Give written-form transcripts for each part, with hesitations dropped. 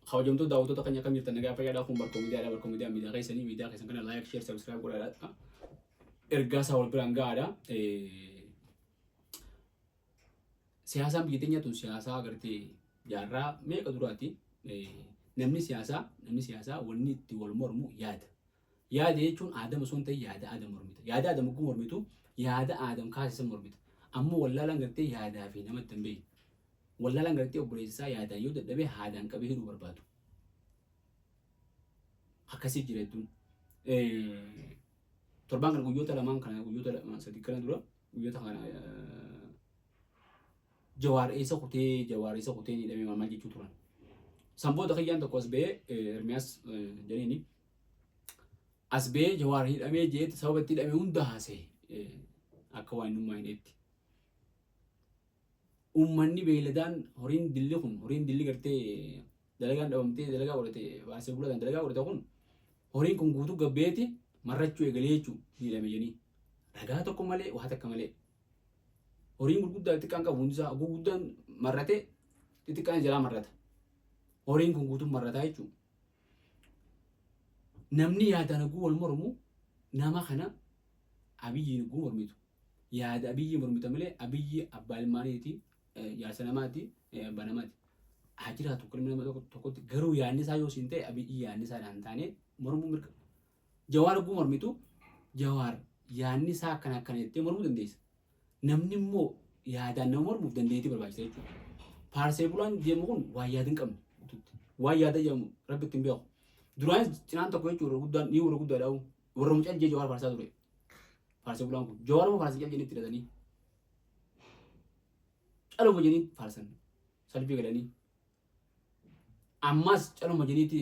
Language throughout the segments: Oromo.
Kabajamtoota daawwattoota keenya, akkam jirtan? Nagaa fayyaadhaa? Kun Barkoo Miidiyaadha. Barkoo Miidiyaa miidiyaa keessanii, miidiyaa keessan kana like, share, subscribe godhaadha. Ergaa isaa wal biraan gahaadha. Siyaasaan biyya teenya tun siyaasaa agartee jaarraa meeqa duraati. Namni siyaasaa wanni itti wal mormu yaada. Yaada jechuun aadama osoo hin ta'in yaada aadam mormita. Yaada aadam hogguu mormitu yaada aadam kaasisan mormita. Ammoo wallaalaan gartee yaadaa fi nama itti hin beekne. Wallaalaan gartee obboleessa isaa yaadaan yoo dadhabe haadaan qabee hidhuu barbaadu. Akkasii jira hedduun. Torbaan kana guyyoota lamaan kana, guyyoota 3 kana dura, guyyoota kana Jawaar eessa kutee, Jawaar eessa kutee ni hidhamee maal maal jechuu turan. Sanboota kiyyaan tokko as ba'ee, Ermiyaas jedhanii, as ba'ee Jawaar hidhamee jeetti sababa itti hidhame hunda haasa'e akka waan innummaa hidheetti. Uummanni beeyladaan, horiin dilli kun, horiin dilli gartee dalagaan dhabamtee dalagaa godhate, baasee bulataan dalagaa godhate kun, horiin kun guutuu gabbeeti marrachuu eegalee jechuun hidhame jedhanii. Ragaa tokko malee, waa takka malee. Horiin gurguddaa xixiqqaan qabu hundisaa guguddaan marrate, xixiqqaan jalaa marrata. Horiin kun guutuun marrataa jechuudha. Namni yaadaan hogguu wal mormu, nama kana Abiyyiin hogguu mormitu, yaada Abiyyi mormita malee Abiyyi abbaa ilmaaniiti, jaarsa namaati, abbaa namaati. Haa jiraatu ilmi nama tokkotti, garuu yaadni isaa yoo siin ta'e, Abiyyi yaadni isaa hin taane mormuu mirga. Jawaar hogguu mormitu, Jawaar yaadni isaa akkana akkana jettee mormuu dandeessa. Namni immoo yaadaan nama mormuuf dandeettii barbaachisa jechuudha. Faarsee bulaan deemu kun waan yaada hin qabne. Waan yaada jedhamu rabbi ittiin beeku. Duraanis cinaan tokko jechuudha, warra guddaan ni warra guddaadha, warra mucaan jee Jawaar faarsaa ture. Faarsee bulaan kun Jawaar immoo faarsa cal jedhanii itti hidhatanii. Caluma jedhanii faarsan. Salphii galanii. Ammas caluma jedhaniiti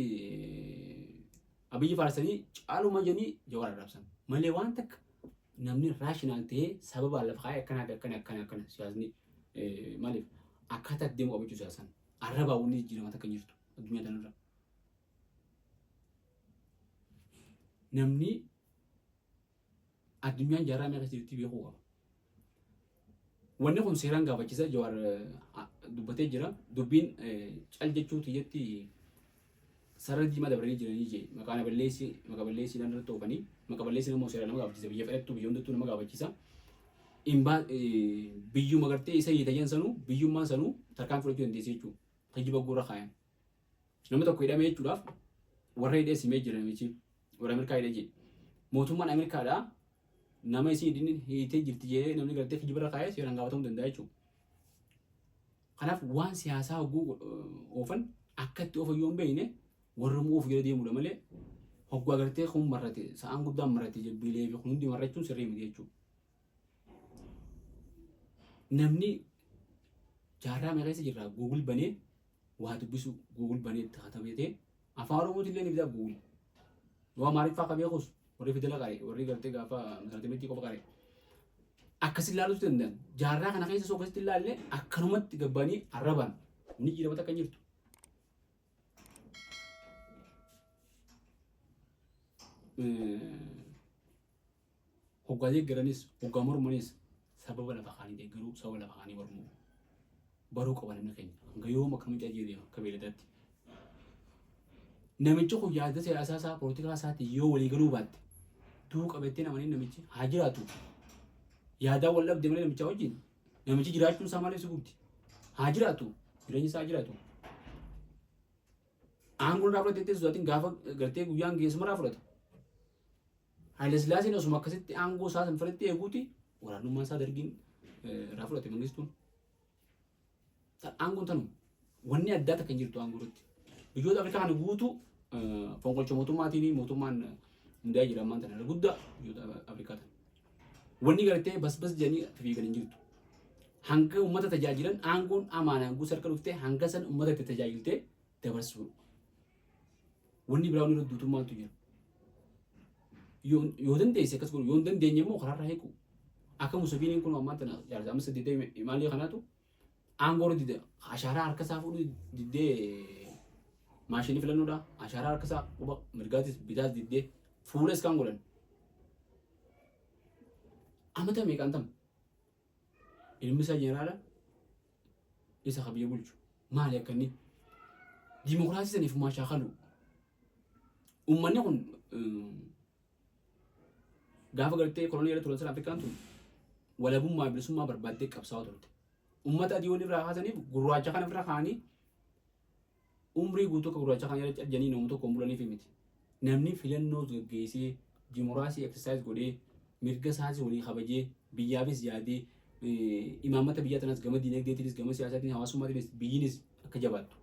Abiyyi faarsanii, caluma jedhanii Jawaar arrabsan. Malee waan takka namni rational ta'ee sababa lafa kaa'ee akkana akkana akkana akkana, siyaasni maaliif akkaataa itti deemu qabachuu, siyaasaan arrabaa wanni jijjiirama takka hin jirtu addunyaa tanarra. Namni addunyaan jaarraa meeqa jirti beekuu qaba. Wanni kun seeraan gaafachisa. Jawaar dubbatee jira. Dubbiin cal jechuu tiyyatti sarara diimaa dabranii jiranii jee maqaa na balleessi, maqa balleessiidhaan irratti oofanii, maqa balleessi nama seeraan nama gaafachisa, biyya fedhattu, biyya hundattuu nama gaafachisa. Biyyuma gartee isa hiitajan sanuu, biyyummaan sanuu tarkaanfii fudhachuu dandeessi jechuudha. Kijiba gurra kaayan. Nama tokko hidhamee jechuudhaaf warra hidhee simee jira, namichi warra Ameerikaa hidhee jee. Mootummaan Ameerikaadhaa nama isin hidhin hiitee jirti jedhee namni gartee kijiba irra kaayee seeraan gaafatamuu danda'a jechuudha. Kanaaf waan siyaasaa hogguu oofan akka itti oofan yoo hin beekne warra ofu jala deemudha malee, hogguu agartee kun marrate, sa'aan guddaan marrate, jabbiilee fi kun hundi marrachuun sirrii miti jechuudha. Namni jaarraa meeqa keessa jirra? Google banee waa dubbisu, Google banee itti katabeetee afaan Oromootiin illee ni fidaa Google. Yoo Amaariffaa ka beekus, warri fidela qare, warri gartee gaafa masarata qofa qare. Akkas ilaaluutu danda'an. Jaarraa kana keessa osoo akkasitti ilaalle, akkanumatti gabbanii arrabaan ni jijjiirama takka hin jirtu. Hoggaa deeggaranis hoggaa mormanis sababa lafa kaanii deeggaruu, sababa lafa kaanii mormuu baruu qaba namni keenya. Hanga yoom akkanuma cajjee deema akka beeladaatti? Namichi kun yaada siyaasaa isaa, poolitikaa isaatiin yoo walii galuu baatte, du'uu qabettee namanii namichi haa jiraatu. Yaadaan wal dhabde malee namichaa wajjin namichi jiraachuun isaa maaliif si gubdi? Haa jiraatu, jireenya isaa haa jiraatu. Aangoon irraa fudhate jettee sodaatiin, gaafa gartee guyyaan geessumarraa fudhata. Haayile Sillaaseen osuma akkasitti aangoo isaa san fudhattee eeguuti waraanummaan isaa Dargiin irraa fudhate Mangistuun. Aangoon tanuma. Wanni addaa takka hin jirtu aangoo irratti. Biyyoota Afrikaa kana guutuu fonqolcha mootummaatiin mootummaan hundaa'ee jira ammaan tana irra guddaa biyyoota Afrikaa tana. Wanni gartee basbas jedhanii fiigan hin jirtu. Hanga uummata tajaajilan, aangoon amaanaan guutuu harka dhuftee hanga san uummata itti tajaajiltee dabarsuu. Wanni biraa wanni duutummaantu jira. Yoo dandeesse akkas godhu, yoo hin dandeenye immoo karaarraa hiiku. Akka Museveniin kun ammaan tana jaarsa amma saddeettamii maalii kanaatu aangoo irra dide, ashaaraa harka isaa fuudhuu diddee, maashinii filannoodha, ashaaraa harka isaa quba mirgaatis bitaas diddee fuula iskaan godhan. Amata meeqaan tam ilmi isaa jeneraala isa ka biyya bulchu maali akka inni Dimokiraasii saniif maa shaakalu. Uummanni kun gaafa gartee kolonii jala turan sana Afrikaan tun walabummaa bilisummaa barbaaddee qabsaa'aa turte. Uummata adii wal irraa kaasaniif gurraacha kana irra kaa'anii umrii guutuu akka gurraacha kana jalatti ajjanii nama tokko hin bulaniif miti. Namni filannoo gaggeessee dimokiraasii exercise godhee mirga isaas walii kabajee biyyaafis yaadee imaammata biyyaa tanaas gama diinagdeetiinis gama siyaasaatiin hawaasummaatiinis biyyinis akka jabaattu.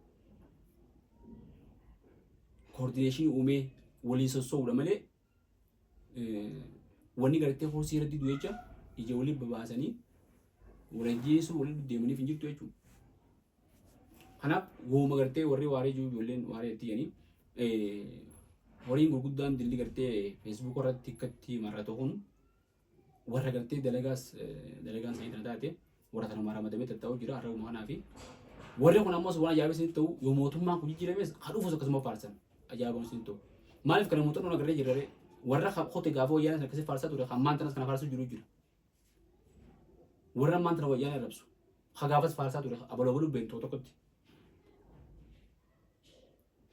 Koordineeshinii uumee waliin sosso'uudha malee wanni gartee kursii irratti du'e jecha ija walii babaasanii wal ajjeesuu walii deemaniif hin jirtu jechuudha. Kanaaf wooma gartee warri waaree jiru ijoolleen waaree itti jedhanii horiin gurguddaan dilli gartee feesbuuk irratti akkatti marratu kun warra gartee dalagaas dalagaan isaanii tana taate warra tanuma ramadamee tattaa'u jira har'a kanaa fi warri kun ammas waan ajaa'ibaa isinitti ta'u yoo mootummaan kun jijjiirames haa dhufus akkasuma faarsan ajaa'ibaa isinitti ta'u. Maaliif kana muuxannoo agarree jirra ree warra kote gaafa wayyaanee sana akkasii faarsaa ture kan maan tanas kana faarsuu jiru jira. Warra ammaan tana wayyaanee arrabsu ha gaafas faarsaa ture abaloo abaluu beektu tokko tokkotti.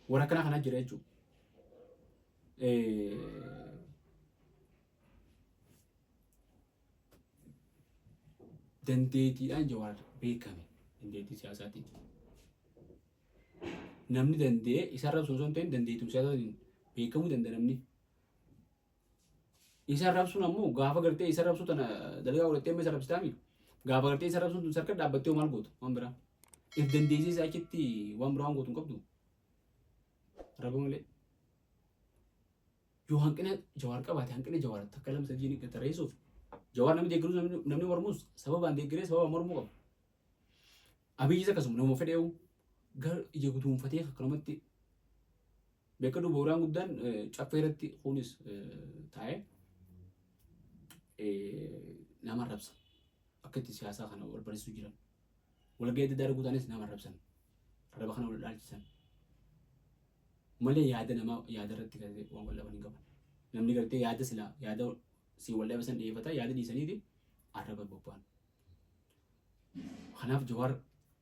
Warra akkana kana jira jechuudha. Dandeettiidhaan Jawaar beekame dandeettii siyaasaatiin. Namni danda'ee isa arrabsu osoo hin ta'in dandeettii siyaasaatiin beekamuu danda'a namni. Isa arrabsuun ammoo gaafa gartee isa arrabsuu tana dalagaa godhattee amma isa arrabsitaami. Gaafa gartee isa arrabsuun tun sarka dhaabbattee maal gootu waan biraa. If dandeessee isa achitti waan biraa waan gootu hin qabdu. Arraba malee. Yoo hanqina Jawaar qabaate hanqina Jawaar takka lama sadii ni tarreessuuf Jawaar namni deeggarus namni mormus sababaan deeggaree sababaan mormuu qaba. Abiyyis akkasuma nama fedheewu gar ija guduunfatee akkanumatti beekadhu booraan guddaan caffee irratti kunis taa'ee nama arrabsa. Akka itti siyaasaa kana wal barsiisuu jiran. Walgahii adda addaa arguu nama arrabsan. Arraba kana wal dhaalchisan. Malee yaada namaa yaada irratti gartee waan wal dhaban hin qaban. Namni gartee yaada silaa yaada si wal dhabe san dhiyeeffata yaada dhiisaniiti arraba bobba'an. Kanaaf Jawaar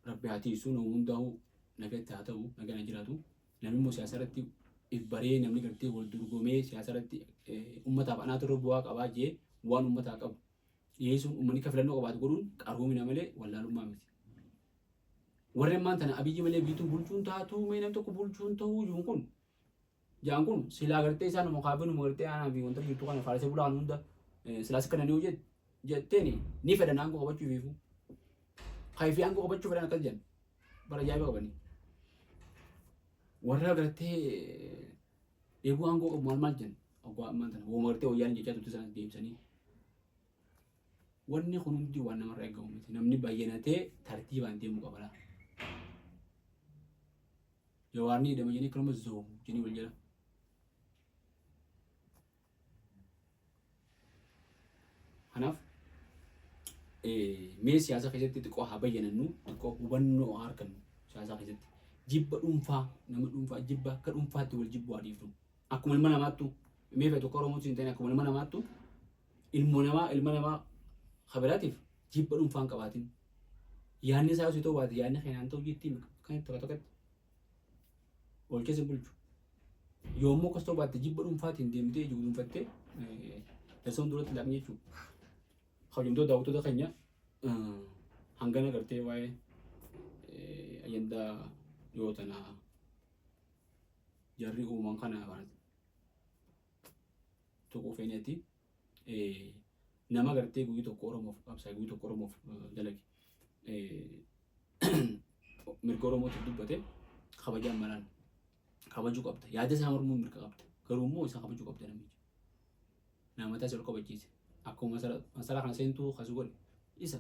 rabbi haa tiisu nama hundaa'u nagatti haa ta'u nagaan haa jiraatu. Namni immoo siyaasa irratti if baree namni gartee wal dorgomee siyaasa irratti ummataaf anaatu irra bu'aa qabaa jee waan ummataa qabu dhiyeessuun uummanni akka filannoo qabaatu godhuun qaroomina malee wallaalummaa miti. Warri ammaan tana Abiyyi malee biituun bulchuun taatuu mee nam tokko bulchuun ta'uu jiru kun jaan kun silaa gartee isaan numa kaabinuma gartee aanaa fi wanta jirtu kana faarsee bulaa kan hunda silaa si kana ni hojjet jetteeni ni fedhan aangoo qabachuu fiifu. Kayfii aangoo qabachuu fedhan akkas jedhan bara ajaa'iba qabanii. Warra gartee dheebuu aangoo qabu maal maal jedhan oggaa ammaan tana wooma gartee wayyaan jechaa turte sana deebisanii. Wanni kun hundi waan namarraa eegamu miti. Namni bayyanatee tartiibaan deemuu qaba laa. Jawaarni hidhama jedhanii akkanuma zoomu jedhanii wal jala. Kanaaf mee siyaasa keessatti xiqqoo haa bayyanannu, xiqqoo hubannoo haa argannu siyaasa keessatti. Jibba dhuunfaa nama dhuunfaa jibba akka dhuunfaatti wal jibbuu haa dhiifnu. Akkuma ilma namaattu mee feetu akka Oromootti hin ta'in akkuma ilma namaattu ilmoo namaa ilma namaa kabiraatiif jibba dhuunfaa hin qabaatin. Yaadni isaa yoo si ta'uu baate yaadni keenyaan ta'u jettii kan tokko tokkotti oolchee si bulchu. Yoommoo akkas ta'uu baatte jibba dhuunfaatiin deemtee ija guduunfattee darsa duratti laaqni jechuudha. Kabajamtoota daawwattoota keenya hangana gartee waa'ee ajandaa dhiyoo tanaa jarri uuman kana tuquu feeneeti. Nama gartee guyyu tokko Oromoof qabsaa'e guyyu tokko Oromoof dalage mirga Oromootiif dubbate kabajaan malaan kabajuu qabda. Yaada isaa mormuun mirga qabda. Garuu immoo isa kabajuu qabda namicha. Nama mataa isa ol kabachiise. Akkuma masaraa kana seentuu kasu godhe isa.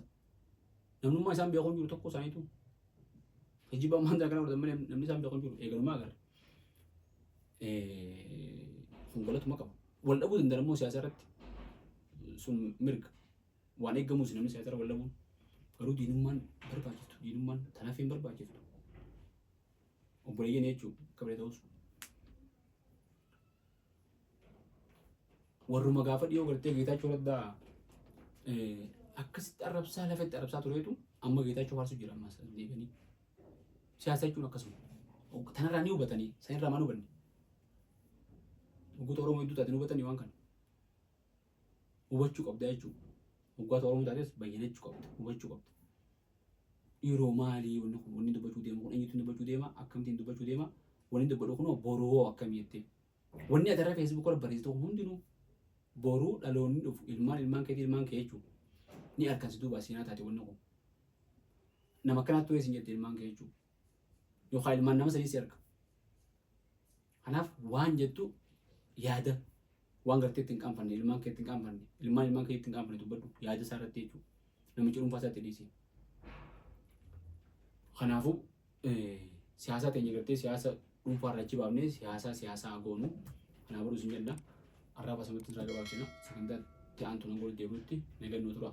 Namnummaa isaan beeku hin jiru tokko isaaniitu. Kijiba ammaan kana godhatan malee namni isaan beeku hin jiru. Eegalumaa agarra. Kun galatuma qaba. Wal dhabuu danda'an immoo siyaasa irratti sun mirga. Waan eeggamus namni siyaasa irra wal dhabuun. Garuu diinummaan barbaachiftu. Diinummaan tanaaf hin barbaachiftu. Obboleeyyan jechuun akka bira ta'us. Warruma gaafa dhiyoo gartee Geetaachoo Raddaa akkasitti arrabsaa lafatti arrabsaa tureetu amma Geetaachoo faarsu jira ammas deebi'anii. Siyaasa jechuun akkasuma. Tanarraa ni hubatanii sanirraa maal hubanne? Waggoota Oromoo hedduu taate ni hubatanii waan kana. Hubachuu qabda jechuudha. Waggoota Oromoo taates bayyanachuu qabda hubachuu qabda. Dhiiroo maalii wanni kun wanni dubbachuu deemu kun eenyutu dubbachuu deema akkamittiin dubbachuu deema wanni dubbadhu kunoo boruu hoo akkamii jettee. Wanni ati irra Facebook irra barreessitu kun hundinuu boruu dhaloonni dhufu ilmaan ilmaan keetii ilmaan kee jechuudha. Ni arkan si duubaa seenaa taate wanni kun. Nama akkanaatti ture sin jette ilmaan kee jechuudha. Yookaan ilmaan nama sanii si arga. Kanaaf waan jettu yaada waan gartee itti hin qaanfanne ilmaan kee itti hin qaanfanne ilmaan ilmaan kee itti hin qaanfanne dubbadhu yaada isaa irratti jechuudha. Namichi dhuunfaa isaatti dhiisi. Kanaafuu siyaasa teenya gartee siyaasa dhuunfaa irraa achi baafnee siyaasa siyaasaa goonu kanaaf godhu sin jenna. Har'aaf asumatti irraa gabaabsina sagantaa itti aantu nan godhu deebi'utti nagannoo tura.